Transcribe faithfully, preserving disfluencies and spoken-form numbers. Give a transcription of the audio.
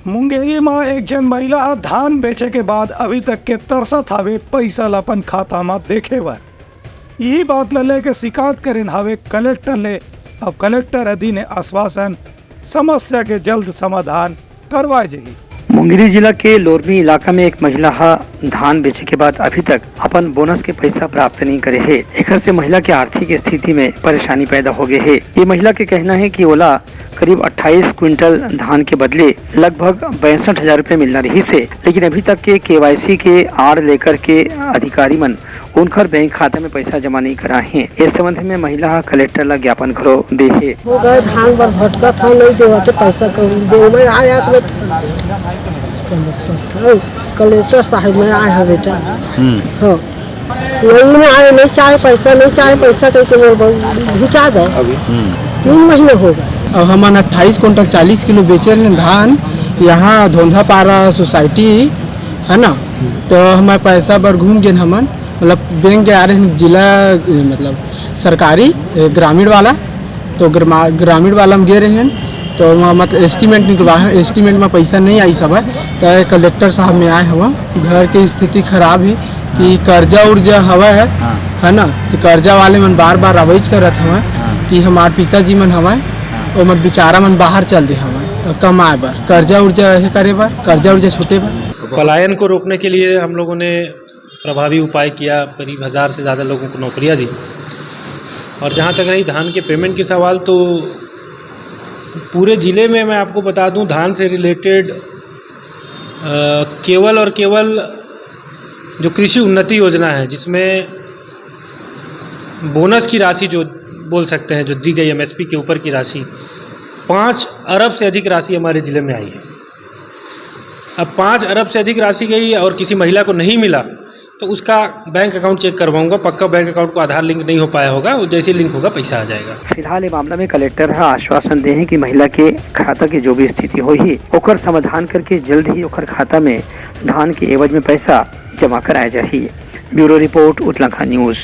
मुंगेली म एक झन महिला ह धान बेचे के बाद अभी तक के तरसत हावे पइसा ल अपन खाता म देखे बर। इही बात ल लेके शिकायत करेन हावे कलेक्टर ले। अब कलेक्टर ह दीन हे आश्वासन, समस्या के जल्द समाधान करवाए जाही। मुंगेली जिला के लोरमी इलाका में एक महिला ह धान बेचे के बाद अभी तक अपन बोनस के पैसा प्राप्त नहीं करे हे। एखर से महिला के आर्थिक स्थिति में परेशानी पैदा हो गए हे। ये महिला के कहना है कि ओला करीब अट्ठाईस क्विंटल धान के बदले लगभग बासठ हजार रुपए मिलना रहिस हे, लेकिन अभी तक के केवाईसी के आड़ लेकर के अधिकारी मन उनकर बैंक खाता में पैसा जमा नहीं करा हे। इस संबंध में महिला ह कलेक्टर ला ज्ञापन घलो दे हे। हो गए, धान बर भटकत हव, नहीं देवत हे पैसा कौड़ी। दे मैं आया अपने कलेक्टर साहब, मैं आए हव बेटा। हाँ, नहीं, नहीं आए, नहीं चाहे पैसा, नहीं चाहे पैसा कह के मोर ब-, घिचा दो। तीन महीना हो गए। अब हमन अट्ठाईस कुंटल चालीस किलो बेचे रहे धान यहाँ धोंधापारा सोसाइटी है ना, तो हमारे पैसा बर घूम गए हमन, मतलब बैंक के आ रहे हैं जिला, मतलब सरकारी, ए, ग्रामीण वाला, तो ग्रामा-, ग्रामीण वाला में गे रहे हैं, तो वहाँ मतलब एस्टिमेट निकलवा है, एस्टिमेट में पैसा नहीं आई सब है, तो कलेक्टर साहब में आए हवा। घर के स्थिति खराब है कि कर्जा उर्जा हवा है, हाँ। है ना, तो कर्जा वाले मन बार बार आवाज करत हवा हाँ। कि हमार पिताजी मन हवा, हाँ। वो मन बेचारा मन बाहर चल दे हवा कमाए बर, कर्जा उर्जा हे करे बर, कर्जा उर्जा छूटे बर। पलायन को रोकने के लिए हम लोगों ने प्रभावी उपाय किया, करीब हज़ार से ज़्यादा लोगों को नौकरियां दी। और जहाँ तक रही धान के पेमेंट की सवाल, तो पूरे ज़िले में मैं आपको बता दूं, धान से रिलेटेड केवल और केवल जो कृषि उन्नति योजना है, जिसमें बोनस की राशि जो बोल सकते हैं, जो दी गई एमएसपी के ऊपर की राशि, पाँच अरब से अधिक राशि हमारे ज़िले में आई है। अब पाँच अरब से अधिक राशि गई और किसी महिला को नहीं मिला, तो उसका बैंक अकाउंट चेक करवाऊंगा। पक्का बैंक अकाउंट को आधार लिंक नहीं हो पाया होगा, वो जैसे लिंक होगा, पैसा आ जाएगा। फिलहाल ये मामला में कलेक्टर ह आश्वासन दे हे कि महिला के खाता के जो भी स्थिति होही, ओकर समाधान करके जल्द ही ओकर खाता में धान के एवज में पैसा जमा कराया जाही। Bureau report, Utlakha news.